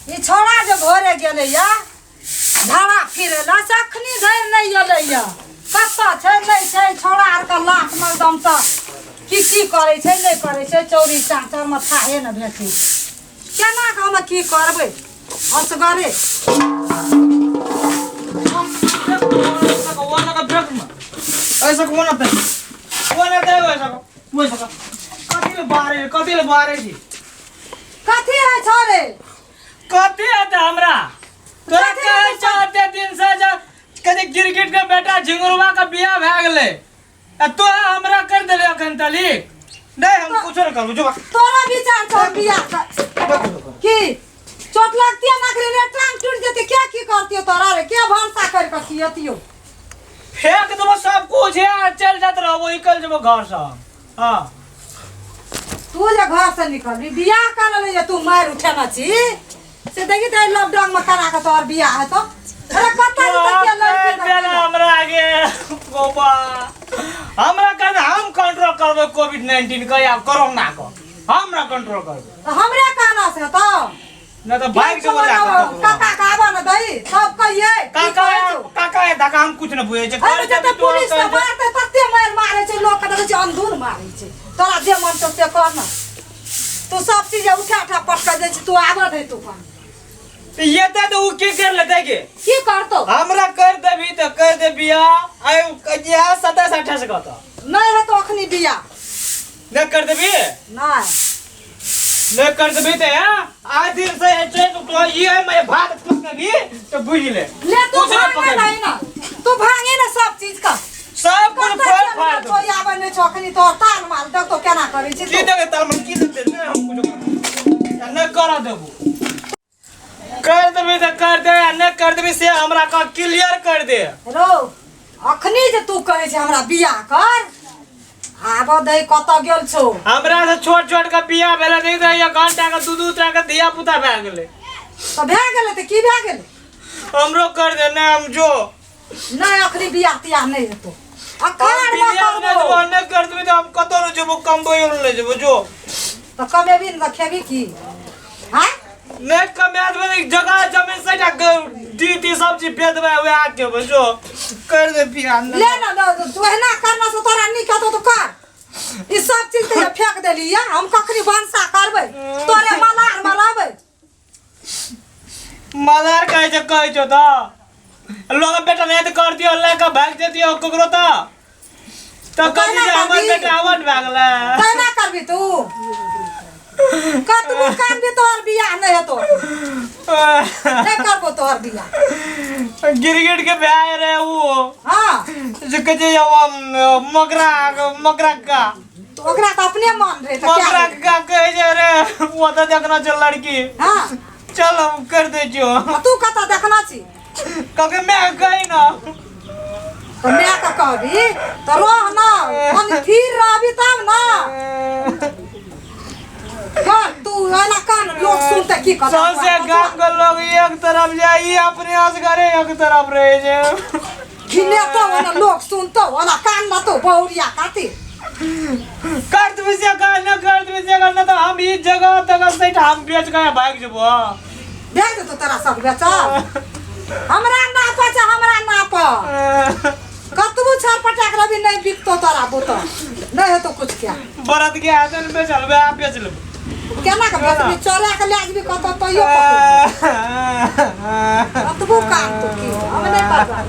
ई छौड़ा जे घरे गेलै या झाड़ा फिरै ला से अखनी धरि नहि एलै या। कतऽ छै नहि छै छौड़ा आरके लातमे एकदमसँ की की करै छै नहि करै छै, चौरी चाँचरमे थाहे ने भेटै छै। केना कऽ हम की करबै असगरे? ऐसा कोना पे कोना दे ऐसा वैसा कथी ले बारे, कथी ले बारे छी? कथी है छोरे? कथी है त हमरा तोरा कथी कहै है? चाहते दिन से जे कथी गिरगिट के बेटा झिंगुरवा के बियाह भए गेलै आ तो हमरा कर देले अखन तली नहीं, हम कुछो नहीं करबो जो। तोरा विचार छौ बियाह की चोट लगती है नकरी रे, टांग टूट जेते, क्या की करतियो तोरा रे? क्या भरोसा कर के खियतियो? फेंक देबो सब कुछ है, चल जात रहबो, निकल जेबो घर से। हाँ, तू जे घर से निकलबी, बियाह कर ले जे तू मारि उठेना छी से देखी त लॉकडाउन में करा के तोहर बियाह हेतो। अरे कतऽ जेतै के लड़की कर देला देखै? हमरा आगे गोबा हमरा कहने हम कंट्रोल करबै कोविड 19 के या कोरोना के, हमरा कंट्रोल करबै। तऽ हमरे कहना से तो नहीं तो भाग जेबो लए कऽ ककरो। काका के आबऽ ने दही, सब कहिए की काका कहै छौ? काका ये धक्का हम कुछ न बुझै छै। अरे जते पुलिस के मारतै तते मारि मारै छै लोक के, देखै छै अंधुर मारै छै। तोरा जे मन छौ से कर न, तू सब चीज उठा उठा पटका दै छी। तू आबऽ दे तूफान। ये तो उ की कर लेतै के? की करतौ? हमरा कर देबी तो कर दे बियाह आइ कहिया 27 28 का तो नहीं हेतौ अखनी बियाह। नहीं कर देबी? नहीं। नहीं कर देबी तो है आज दिन से ऐसे तो ये है मैं भात पकड़ी तो बुझ ले। ले तू कुछ नहीं भांगे पकड़ी। नहीं ना, तू भांगे ना सब चीज का सब कुछ कतऽ फाड़ चलि फाड़ गेल छौ? आबै नहि छौ अखनी तोहर ताल माल देख तो केना करै छी की तू। देबै ताल माल की देबै? नहीं हम कुछ नहीं करा देबो। कर देबी तो कर दे आ नहीं कर देबी से हमरा का क्लियर कर दे। रो अखनी जे तू कहै छै हमरा बियाह कर, आब दै कतऽ गेल छौ? हमरा से छोट छोट के बियाह भेलै नहीं तऽ एक घंटा के दू दू टा के धिया पुता भए गेलै। तऽ भए गेलै तऽ की भए गेलै? हमरो कर दे नहीं हम जो नहीं अखनी बियाह तियाह नहीं हेतौ अखाड़ हम में बियाह नहीं करबो। देबो, नहीं कर देबी तऽ हम कतौ नहीं जेबो, कमबैयो नहीं जेबो जो। तऽ कमेबी ने तऽ खेबी की? हाँ नहीं कमा देबै तऽ जगह जमीन सबटा दी दी सब चीज बेच देबै वएह खेबै जो कर दे बियाह नहीं। ले ना, ले, तू एहना करना से तोरा नीक हेतौ तऽ कर। ई सब चीज तऽ फेंक देली या हम कखनी भनसा करबै? तोरे मलार मलाबै। मलार कहै छै, कहै छौ तऽ लोग बेटा नहीं तऽ कर दियो, ले के भागि जतियो ककरो तऽ तऽ तऽ कथी केना जे हमर करबी? बेटा अवन भए गेलै। केना करबी तू? कतबो करबी तोहर बियाह नहि हेतौ, नहि करबो तोहर बियाह। गिरगिट के भाय रहे वो। हाँ जे कहै छै वो मकरा मकरा का तऽ ओकरा तऽ अपने मन रहै तऽ क्या मकरा रहै? का कहै छै रे वो तऽ देखना छै लड़की। हाँ चल हम कर दै छियौ। आ तू कतऽ देखना छी? कहलकै मैं कही ना। तऽ माय के कहबी तऽ रह ना, कनि थिर रहबी तब ना। कर तू एना कर, लोग सुनते की कहतै? सौंसे गाम के लोग एक तरफ जाय, ई अपने असगरे एक तरफ रहे छै। घिनेतौ ओना लोग सुनतौ, ओना कान नतौ बहुरिया खातिर। कर देबी से कर न कर देबी से कर न तऽ हम ई जगह तगह सहित हम बेच के भागि जेबो। भेज देतौ तोरा सब बेचल। हमरा नाप छै, हमरा नाप कतबो छर पटाक रहबी नहीं बिकतो तोरा बुतल, नहीं हेतौ कुछ। क्या बरद के हाथ में बेचल वएह बेच लेबो। केना के बेचबी? चोरा के ले जेबी कतौ तैयो पकड़ कतबो काम। तू की हम नहीं करबै।